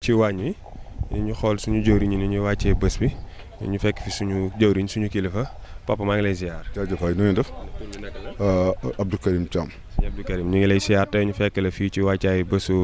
ci waañ wi ñu xool suñu jëwriñ ñi ni ñuy wàccee bés bi ñu fekk fi suñu jëwriñ suñu kilifa papa maa ngi lay ziar. jaajëf waay nu ngeen def. Abdou Karim Thiam. sëñ Abdou Karim ñu ngi lay ziar tey ñu fekk la fii ci wàccaay bésu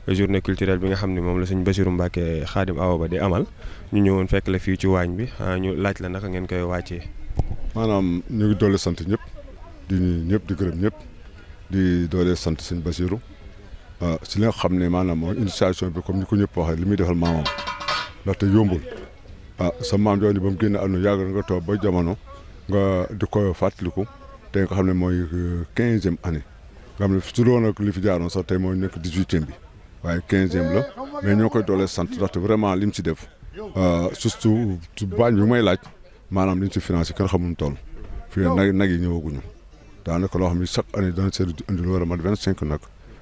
journée culturelle bi nga xam ne moom la sëñ Bassirou Mbacké Khadim Awa Ba di amal ñu ñëwoon fekk la fii ci waañ bi ñu laaj la naka ngeen koy wàccee. maanaam ñu ngi doole sant ñëpp di nuyu ñëpp di gërëm ñëpp di doole sant sëñ Bassirou si li nga xam ne maanaam mooy initiation bi comme ni ko ñëpp waxee li muy defal maamam ndaxte yombul sa maam jooju ba mu génn àdduna yàgg nga toog ba jamono nga di ko fàttaliku te nga xam ne mooy 15e année nga xam ne su doon ak li fi jaaroon sax tey mooy nekk 18e bi waaye 15e la mais ñoo koy doole sant ndaxte vraiment li mu si def surtout baañ bi may laaj maanaam li ñu si financé kenn xamul mu toll fii nag yi ñëwaguñu daanaka loo xam ne chaque année dana seetlu indi lu war a mat 25 nag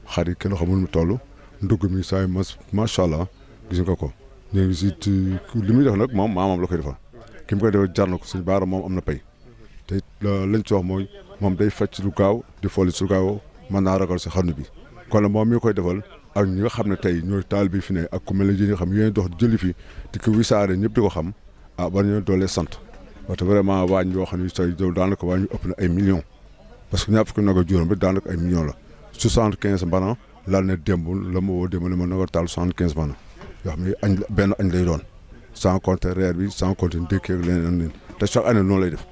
xar yi kenn xamul mu toll ndugg mi saa yu macha allah gis nga ko ñu ngi si li muy def nag moom maamam la koy defal ki mu koy defal jar na ko suñu baara moom am na pay te lañ ci wax mooy moom day fecc lu gaaw di folli su gaaw mën naa ragal si xarnu bi kon nag moom mi koy defal ak ñi nga xam ne tey ñooy taal bi fi ne ak ku mel ne yi nga xam yéen dox jëli fi di ko wisaare ñëpp di ko xam war nañoo doolee sant parce que vraiment waañ yoo xam ne tey daanaka waañ ñu ëpp na ay millions parce que ñaar fukki nag a juróom bi daanaka ay millions la 75 mbana laal ne démb la ma woo démb ne ma nga taal 75 mbana yoo xam ne añ benn añ lay doon sans compter reer bi sans compter ndékki ak leneen te chaque année noonu lay def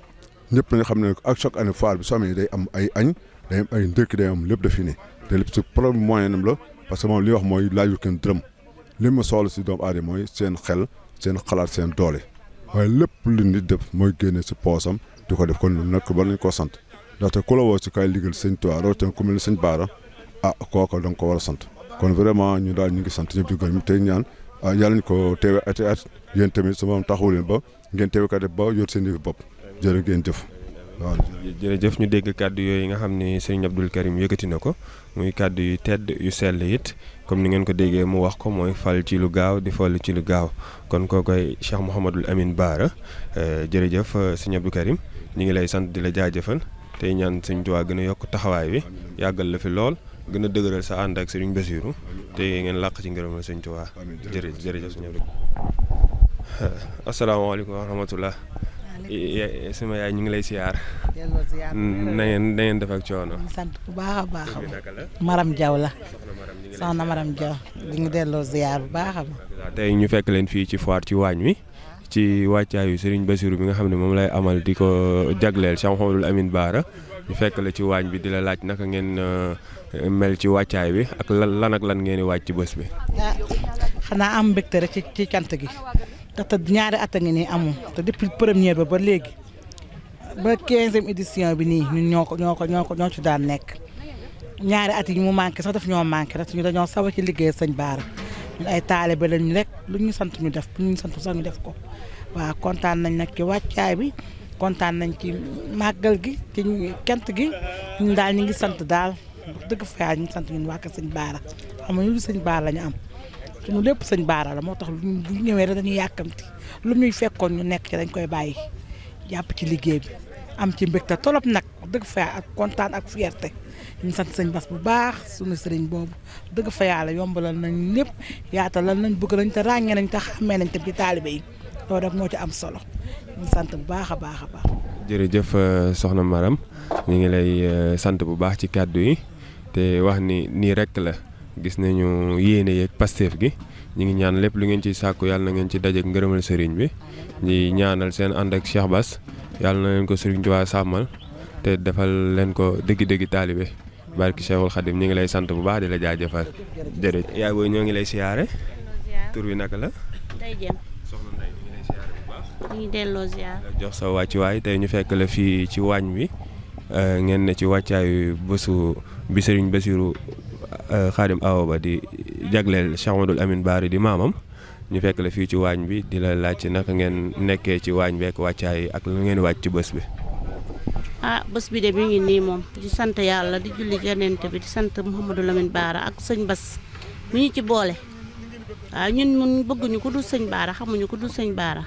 ñëpp nañu xam ne ak chaque année foire bi soo amee day am ay añ day am ay ndékki day am lépp dafi ne te lépp si problème moyen am la parce que moom li wax mooy laajul kenn dërëm li ma soxla si doomu aadama mooy seen xel seen xalaat seen doole waaye lépp lu nit def mooy génne si poosam di ko def kon nag war nañu koo sant ndaxte ku la woo si kaay liggéeyal sëñ Tuubaa rawatina ku mel ne sëñ Baara kooku da nga ko war a sant kon vraiment ñu daal ñu ngi sant ñëpp di gërëm tey ñaan yàlla ñu ko teewe ati at yéen tamit sama taxawu leen ba ngeen teewe kat ba yor seen yëfi bopp jërë ngeen jëf waaw. jërëjëf ñu dégg kàddu yooyu nga xam ne sëñ Abdou Karim yëkkati na ko muy kàddu yu tedd yu sell it comme ni ngeen ko déggee mu wax ko mooy fal ci lu gaaw di fal ci lu gaaw kon kookoy Cheikh Mouhamadul Amine Baara jërëjëf sëñ Abdou Karim ñu ngi lay sant di la jaajëfal tey ñaan sëñ Tuubaa gën a yokk taxawaay bi yàggal la fi lool gën a dëgëral sa ànd ak sëriñ Bassirou te ngeen làq ci ngërëmal sëñ Tuubaa jërëjëf sëñ Abdou. asalaamaaleykum wa rahmatullah sama yaay ñu ngi lay siyaar na ngeen def ak coono sant bu baax a baax Maram Jaw la soxna Maram Jaw di ngi delloo ziar bu baax a baax tey ñu fekk leen fii ci foire ci waañ wi ci wàccaayu sëriñ Bassirou bi nga xam ne moom lay amal di ko jagleel Cheikh Mouhamadul Amine Baara ñu fekk la ci waañ bi di la laaj naka ngeen mel ci wàccaay bi ak lan ak lan ngeen di wàcc ci bés bi. xanaa am mbégte rek ci cant gi ndaxte ñaari at a ngi nii amul te depuis première ba léegi ba 15e édition bi nii ñun ñoo ci daan nekk ñaari at yi mu manqué sax daf ñoo manqué rek ñu dañoo sawa ci liggéey sëñ Baara ñun ay taalibe lañu rek lu ñu sant ñu def lu ñu sant sax ñu def ko waaw kontaan nañ nag ci wàccaay bi. kontaan nañ ci màggal gi ci kent gi ñun daal ñu ngi sant daal wax dëgg fa ñu ngi sant ñun waa kër sëñ Baara xam nga ñu sëñ Baara la ñu am suñu lépp sëñ Baara la moo tax bu ñëwee rek dañuy yàkkamti lu ñuy fekkoon ñu nekk ci dañ koy bàyyi jàpp ci liggéey bi am ci mbégte tolop nag dëgg fa ak kontaan ak fierté ñu sant sëñ Bass bu baax suñu sëriñ boobu dëgg fa yàlla yombalal nañ lépp yaatalal nañ bëgg nañ te ràññee nañ te xàmmee nañ tam ci taalibe yi loolu rek moo ci am solo ñu sant bu baax a baax a baax. jërëjëf soxna Maram ñu ngi lay sant bu baax ci kàddu yi te wax ni nii rek la gis nañu yéene yeeg Pastef gi ñu ngi ñaan lépp lu ngeen ci sàkku yàlla na ngeen ci dajeek ngërëmal sëriñ bi ñi ñaanal seen ànd ak Cheikh Bass yàlla na leen ko sëriñ Tuubaa sàmmal te defal leen ko dëgg-dëgg taalibe barki Cheikhul Khadim ñu ngi lay sant bu baax di la jaajëfal jërëjëf. yaay booy ñoo ngi lay siyaare tur wi naka la. ñu ngi delloo ziar. jox sa wàccuwaay tey ñu fekk la fii ci waañ wi ngeen ne ci wàccaayu bésu bi sëriñ Bassirou Khadim Awa Ba di jagleel Cheikh Mouhamadul Amine Baara di maamam ñu fekk la fii ci waañ bi di la laaj naka ngeen nekkee ci waañ bi ak wàccaay ak lu ngeen wàcc ci bés bi. Bés bi de mi ngi nii moom di sant yàlla di julli Yonent bi di sant Mouhamadul Amine Baara ak sëñ Bass mi ñu ci boole waaw ñun bëgguñu ku dul sëñ Baara xamuñu ku dul sëñ Baara.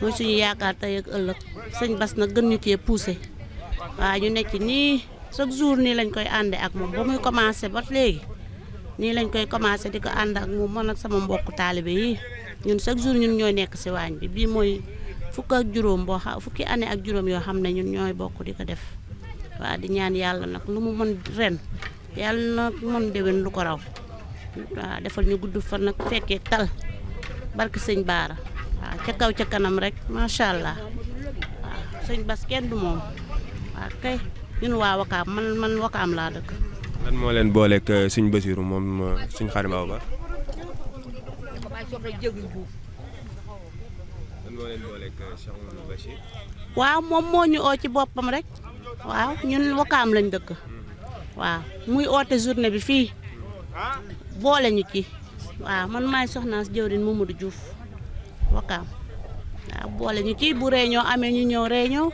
mooy suñu yaakaar tey ak ëllëg sëñ Bass nag gën ñu cee poussé waaw ñu nekk nii chaque jour nii lañ koy àndee ak moom ba muy commencé ba léegi nii lañ koy commencé di ko ànd ak moom man ak sama mbokku taalibe yi ñun chaque jour ñun ñooy nekk si waañ bi bii mooy fukki année ak juróom yoo xam ne ñun ñooy bokk di ko def waaw di ñaan yàlla nag lu mu mën ren yàlla na mën déwén lu ko raw waaw defal ñu gudd fan nag fekkee tal barke sëñ Baara waaw ca kaw ca kanam rek macha allah waaw sëñ Bas kenn du moom waaw kay ñun waa Wakaam man Wakaam laa dëkk. lan moo leen booleeg sëñ Basiru moom sëñ Xaadim Awa Ba. lan moo leen booleeg Cheikh Mamadou Bachir. waaw moom moo ñu oo ci boppam rek waaw ñun Wakaam lañ dëkk waaw muy oote journée bi fii boole ñu ci waaw man maay soxnaas jëwriñ Mamadou Diouf Wakaam waaw boole ñu ci bu réunion amee ñu ñëw réunion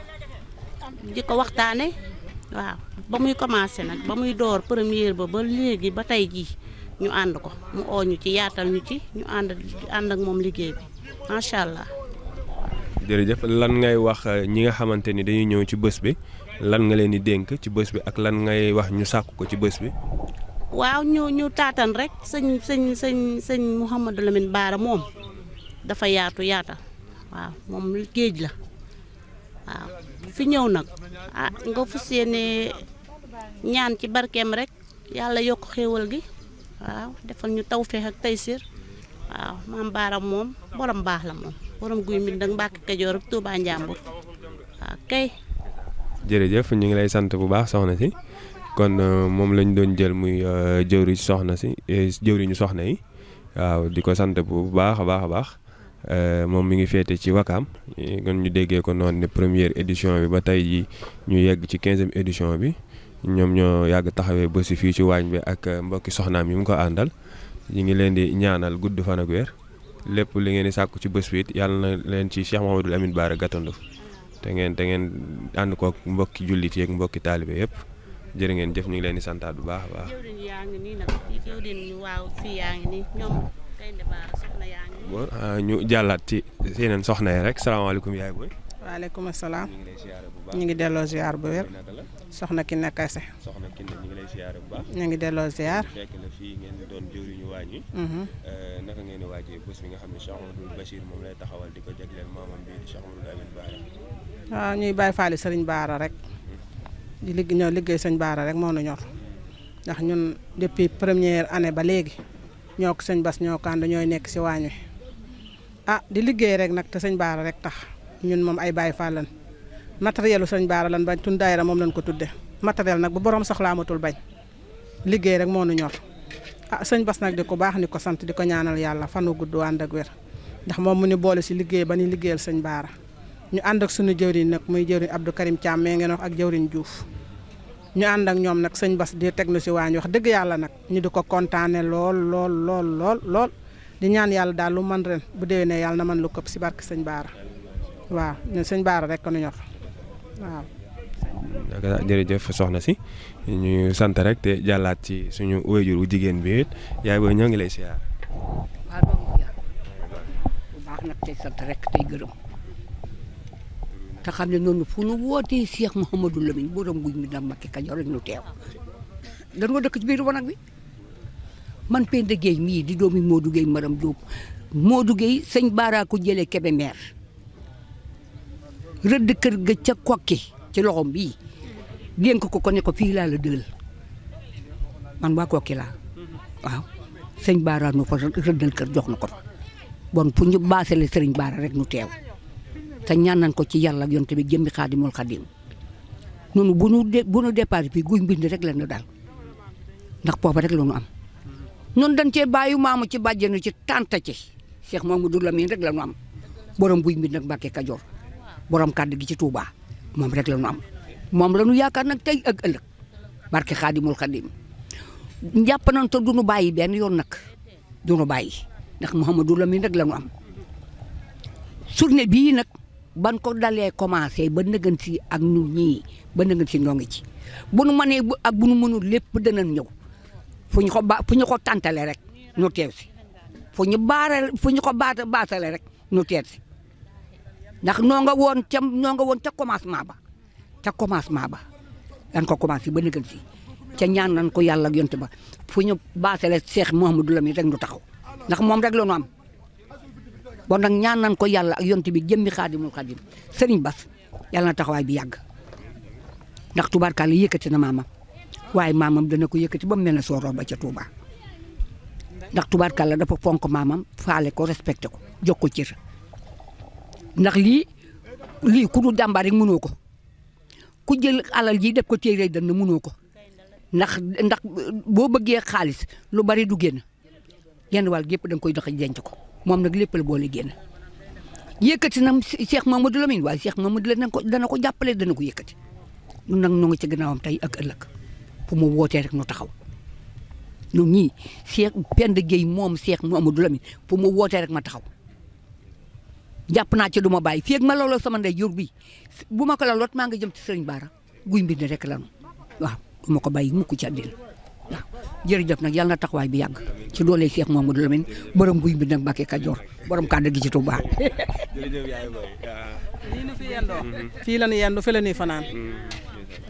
di ko waxtaane waaw ba muy commencé nag ba muy door première ba léegi ba tey jii ñu ànd ko mu oo ñu ci yaatal ñu ci ñu ànd ak moom liggéey bi macha allah. jërëjëf lan ngay wax ñi nga xamante ni dañuy ñëw ci bés bi lan nga leen di dénk ci bés bi ak lan ngay wax ñu sàkku ko ci bés bi. waaw ñu taatan rek sëñ Mouhamadou Lamine Bara moom dafa yaatal waaw moom géej la waaw fi ñëw nag nga fas yéene ñaan ci barkeem rek yàlla yokk xéewal gi waaw defal ñu tawfeex ak taysir waaw maam Bara moom borom baax la moom borom guy mbind ak Mbàkke Kajoor ak Tuubaa Njàmbur waaw kay. jërëjëf ñu ngi lay sant bu baax soxna si kon moom lañ doon jël muy jëwriñu soxna yi waaw di ko sant bu baax a baax moom mi ngi féete ci Wakaam kon ñu déggee ko noonu ne première édition bi ba tey ji ñu yegg ci 15e édition bi ñoom ñoo yàgg taxawee bési fii ci waañ bi ak mbokki soxnaam yi mu ko àndal ñu ngi leen di ñaanal gudd fan ak wér lépp li ngeen di sàkku ci bés bi it yàlla na leen ci Cheikh Mamadou Lamine Bara gàttandu te ngeen ànd kook mbokki jullit yeeg mbokki taalibe yëpp jërë ngeen jëf ñu ngi leen di santaat bu baax a baax. jëwriñ yaa ngi nii nag jëwriñ waaw fii yaa ngi nii ñoom Gaynde Bara soxna yaa ngi nii. bon ñu jàllaat ci yeneen soxna yi rek salaamaaleykum yaay booy. waaleykum salaam. ñu ngi lay siyaare bu baax ñu ngi delloo ziar bu wér. soxna ki nekk Kayse. soxna Kiné ñu ngi lay siyaare bu baax. ñu ngi delloo ziar. fekk la fii ngeen doon jëwriñu waañ wi. naka ngeen di waajee bés bi nga xam ne Cheikh Mamadou Bachir moom lay taxawal di ko jagleel maamam bi di Cheikh Mamadou Lamine Bara. waaw ñuy bàyyi faali sëriñ Bara rek di liggéey sëñ Bara rek moo nu ñor ndax ñun depuis première année ba léegi ñoo ko sëñ Bas ñoo ko ànd ñooy nekk si waañ wi di liggéey rek nag te sëñ Bara rek tax ñun moom ay bàyyi faal lan matériel u sëñ Bara lan bañ tun daayira moom lañ ko tudde matériel nag bu borom soxlaa amatul bañ liggéey rek moo nu ñor sëñ Bas nag di ko baax ni ko sant di ko ñaanal yàlla fanu gudd ànd ak wér ndax moom mu ni boole si liggéey ba ni liggéeyal sëñ Bara ñu ànd ak suñu jëwriñ nag muy jëwriñ Abdou Karim Thiam mee ngeen wax ak jëwriñ Diouf ñu ànd ak ñoom nag sëñ Bas di teg nu si waañ wax dëgg yàlla nag ñu di ko kontaane lool di ñaan yàlla daal lu man ren bu déwénee yàlla na man lu këpp si barke sëñ Bara waaw ñun sëñ Bara rek nu ñor waaw. jërëjëf soxna si ñu sant rek te jàllaat ci suñu wéyjur wu jigéen bi it yaay booy ñoo ngi lay siyaar. waaw doo ngi siyaar bu baax nag tey sant rek tey gërëm te xam ne noonu fu nu wootee Cheikh Mouhamadou Lamine borom guy mi dam Mbàkke Kajoor rek nu teew dañoo dëkk ci biir wanag bi man Penda Gueye mii di doomi Modou Gueye Maram Diop Modou Gueye sëñ Bara ko jëlee Kébémer rëdd kër ga ca kokki ci loxom bii dénk ko ne ko fii laa la dël man waa kokki laa waaw sëñ Bara nu fa rëddal kër jox na ko fa bon fu ñu baasale sëriñ Bara rek nu teew te ñaan nañ ko ci yàlla ak yonte bi jëmmi Xaadimul Xaadim noonu bu nu départ fii guy mbind rek la ñu daal ndax pooba rek la ñu am noonu dañ cee bàyyi maamu ci bàjjenu ci tànta ci Cheikh Mamadou Lamine rek la ñu am borom guy mbind nag Mbàkke Kajoor borom kàddu gi ci Touba moom rek la ñu am moom la ñu yaakaar nag tey ak ëllëg barke Xaadimul Xaadim njàpp nañ te du ñu bàyyi benn yoon nag du ñu bàyyi ndax Mouhamadou Lamine rek la ñu am journée bii nag ban ko dalee commencé ba nëgën si ak ñun ñii ba nëgën si ñoo ngi ci bu nu mënee ak bu nu mënul lépp danañ ñëw fu ñu ko tàntale rek ñu teew si fu ñu ko baatale rek ñu teew si ndax noo nga woon ca commencement ba dan ko commencé ba nëgën si ca ñaan nañ ko yàlla ak yonte ba fu ñu baatale Cheikh Mouhamadou Lamine rek ñu taxaw ndax moom rek la ñu am bon nag ñaan nañ ko yàlla ak yonte bi jëmmi Xaadimul Xaadim Serigne Bass yàlla na taxawaay bi yàgg ndax tubaarkàlla yëkkati na maamam waaye maamam dana ko yëkkati ba mu mel ne sooroo ba ca Touba ndax tubaarkàlla dafa fonk maamam faale ko respecté ko jox ko cër ndax lii ku du jàmbaar rek mënoo ko ku jël alal ji def ko téere dana mënoo ko ndax boo bëggee xaalis lu bari du génn genn wàll gépp da nga koy dox denc ko moom nag lépp la boole génn yëkkati na Cheikh Mamadou Lamine waaye Cheikh Mamadou Lamine dana ko jàppale dana ko yëkkati ñun nag ñoo ngi ci gannaawam tey ak ëllëg fu mu wootee rek nu taxaw ñun ñii Cheikh Penda Gueye moom Cheikh Mamadou Lamine fu mu wootee rek ma taxaw jàpp naa ci du ma bàyyi fii ak ma looloo sama ndey jur bi bu ma ko la lot maa nga jëm ci Sëriñ Baara guy mbind rek lanu waaw du ma ko bàyyi mukk ci àddina waaw jërëjëf nag yàlla na taxawaay bi yàgg ci doole Cheikh Mamadou Lamine borom guy mbind nag Mbàkke Kajoor borom kàddu gi ci Touba. jërëjëf yaay boy lii nu fi yendoo fii la ñu yendu fi la ñuy fanaan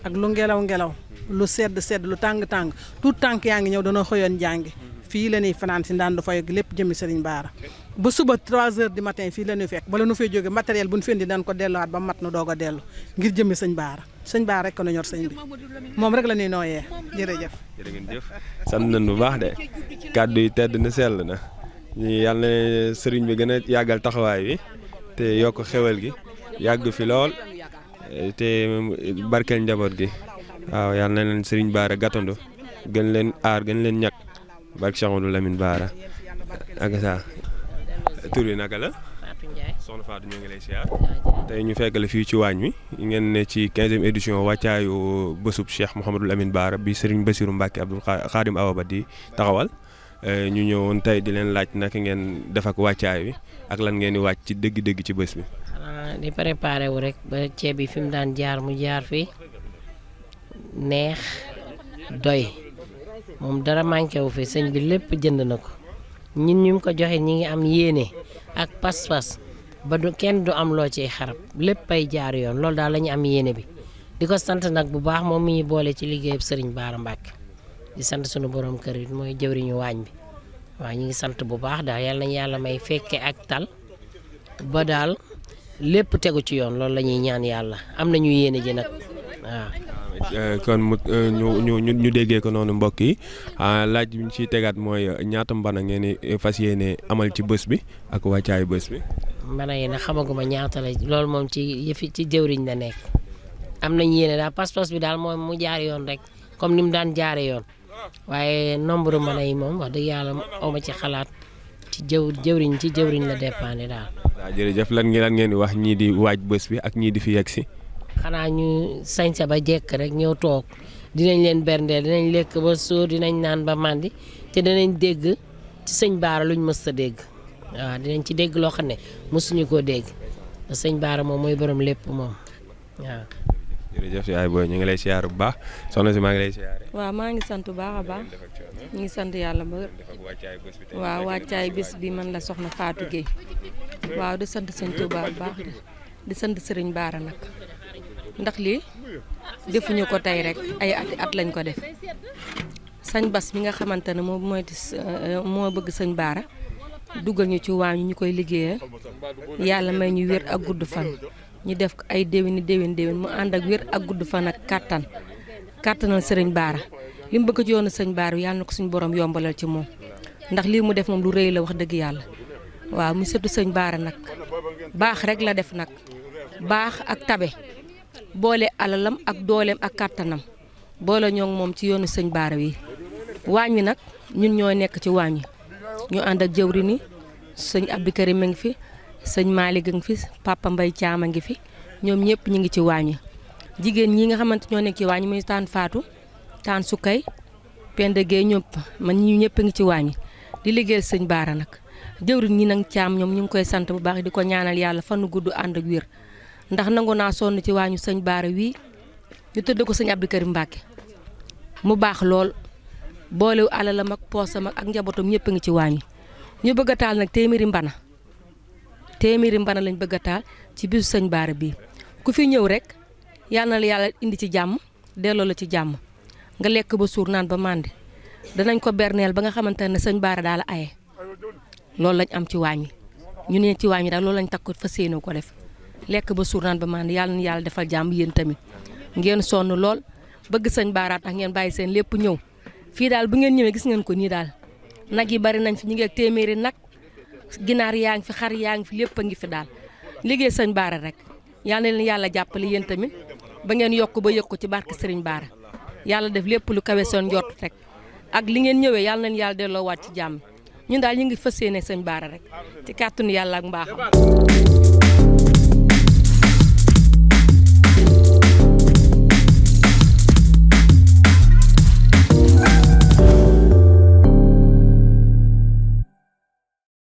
ak lu ngelaw lu sedd lu tàng tout tànk yaa ngi ñëw danoo xëyoon jàngi fii la ñuy fanaan si ndaan du fay lépp jëmmi Serigne Bara ba suba 3 heures du matin fii la ñuy fekk bala nu fay jóge matériel bu ñu fi indi dañ ko delluwaat ba mat nu doog a dellu ngir jëmmi sëñ Bara rek ko na ñor sëñ bi moom rek la ñuy nooyee jërëjëf. jërëjëf sant nañ bu baax de kàddu yi tedd na sell na ñu yàlla na sëriñ bi gën a yàggal taxawaay bi te yokk xewal gi yàgg fi lool te barkeel njaboot gi waaw yàlla na leen sëriñ Bara gàttandu gën leen aar gën leen ñàkk barke Cheikh Amadou Lamine Bara ak sa tur yi naka la soxna Fatou ñoo ngi lay siyaar tey ñu fekk la fii ci waañ wi ngeen ne ci 15e édition wàccaayu bésub Cheikh Mouhamadou Lamine Bara bi Serigne Bassirou Mbacké Abdoul Khadim Awa Ba di taxawal ñu ñëwoon tey di leen laaj naka ngeen def ak wàccaay wi ak lan ngeen di wàcc ci dëgg-dëgg ci bés bi. xanaa di préparé wu rek ba ceeb bi fi mu daan jaar mu jaar fii neex doy moom dara manqué wu fi sëñ bi lépp jënd na ko ñun ñu ko joxe ñi ngi am yéene ak pas-pas ba du kenn du am loo ciy xarab lépp ay jaar yoon loolu daal la ñu am yéene bi di ko sant nag bu baax moom mi ñu boole ci liggéeyub Serigne Bara Mbacké di sant sunu borom kër yi mooy jëwriñu waañ bi waaw ñu ngi sant bu baax daal yàlla nañu yàlla may fekke ak tal ba daal lépp tegu ci yoon loolu la ñuy ñaan yàlla am nañu yéene ji nag waaw. kon ñu déggee ko noonu mbokk yi laaj bi ñu ciy tegaat mooy ñaata mbana ngeen di fas yéene amal ci bés bi ak wàccaayu bés bi. mbana yi nag xamaguma ñaata la loolu moom ci yëfi ci jëwriñ la nekk am nañ yéene daal pas-pas bi daal moom mu jaar yoon rek comme ni mu daan jaare yoon waaye nombre mbana yi moom wax dëgg yàlla awma ci xalaat ci jëwriñ la dépendre daal. waaw jërëjëf lan ngeen di wax ñii di waaj bés bi ak ñii di fi yegg si. xanaa ñu sañse ba jekk rek ñëw toog dinañ leen berndeel dinañ lekk ba sóor dinañ naan ba màndi te dinañ dégg ci sëñ Bara luñ mës a dégg waaw dinañ ci dégg loo xam ne mësuñu koo dégg te sëñ Bara moom mooy borom lépp moom waaw. jërëjëf yaay booy ñu ngi lay siyaar bu baax soxna si maa ngi lay siyaare. waaw maa ngi sant bu baax a baax ñu ngi sant yàlla ba waaw wàccaay bés bi man la soxna Fatou Gueye waaw di sant sëñ Touba bu baax di sant Serigne Bara nag ndax lii defuñu ko tey rek ay at lañ ko def sëñ Bass mi nga xamante ne moom moo bëgg sëñ Bara dugal ñu ci waañ ñu koy liggéeyee yàlla may ñu wér ak gudd fan ñu def ko ay déwéni déwén mu ànd ak wér ak gudd fan ak kàttanal Serigne Bara li mu bëgg ci yoonu sëñ Bara yàlla na ko suñu borom yombalal ci moom ndax lii mu def moom lu rëy la wax dëgg yàlla waaw mu sëtu sëñ Bara nag baax rek la def nag baax ak tabe boole alalam ak dooleem ak kàttanam boole ñoo moom ci yoonu sëñ Bara wi waañ wi nag ñun ñoo nekk ci waañ wi ñu ànd ak jëwri ni sëñ Abdou Karim a ngi fi sëñ Malick a ngi fi Papa Mbaye Thiam a ngi fi ñoom ñëpp ñu ngi ci waañ wi jigéen ñi nga xamante ñoo nekk ci waañ wi muy taan Fatou taan Sukay Penda Gueye ñëpp man ñu ñëpp a ngi ci waañ wi di liggéeyal sëñ Bara nag jëwri ñi nag Thiam ñoom ñu ngi koy sant bu baax di ko ñaanal yàlla fan gudd ànd ak wér ndax nangu naa sonn ci waañu sëñ Bara wii ñu tëdd ko sëñ Abdou Karim Mbacké mu baax lool boolewu alalam ak poosam ak njabootam ñëpp a ngi ci waañu ñu bëgg a taal nag téeméeri mbana lañ bëgg a taal ci bisu sëñ Bara bii ku fi ñëw rek yal na la yàlla indi ci jàmm delloo la ci jàmm nga lekk ba suur naan ba màndi danañ ko berneel ba nga xamante ne sëñ Baara daal aye loolu lañ am ci waañ wi ñu ne ci waañ wi daal loolu lañ takku fa séenoo ko def lekk ba suur naan ba màndi yàlla na yàlla defal jàmm yéen tamit ngeen sonn lool bëgg sëñ Baara tax ngeen bàyyi seen lépp ñëw fii daal bu ngeen ñëwee gis ngeen ko nii daal nag yi bari nañ fi ñu ngi ak téeméeri nag ginaar yaa ngi fi xar yaa ngi fi lépp a ngi fi daal liggéey sëñ Baara rek yal na leen yàlla jàppale yéen tamit ba ngeen yokk ba yëg ko ci barke Serigne Baara yàlla def lépp lu kawe seen njort rek ak li ngeen ñëwee yàlla nañ yàlla delloowaat ci jàmm ñun daal ñu ngi fas yéene sëñ Baara rek ci kàttanu yàlla ak mbaaxam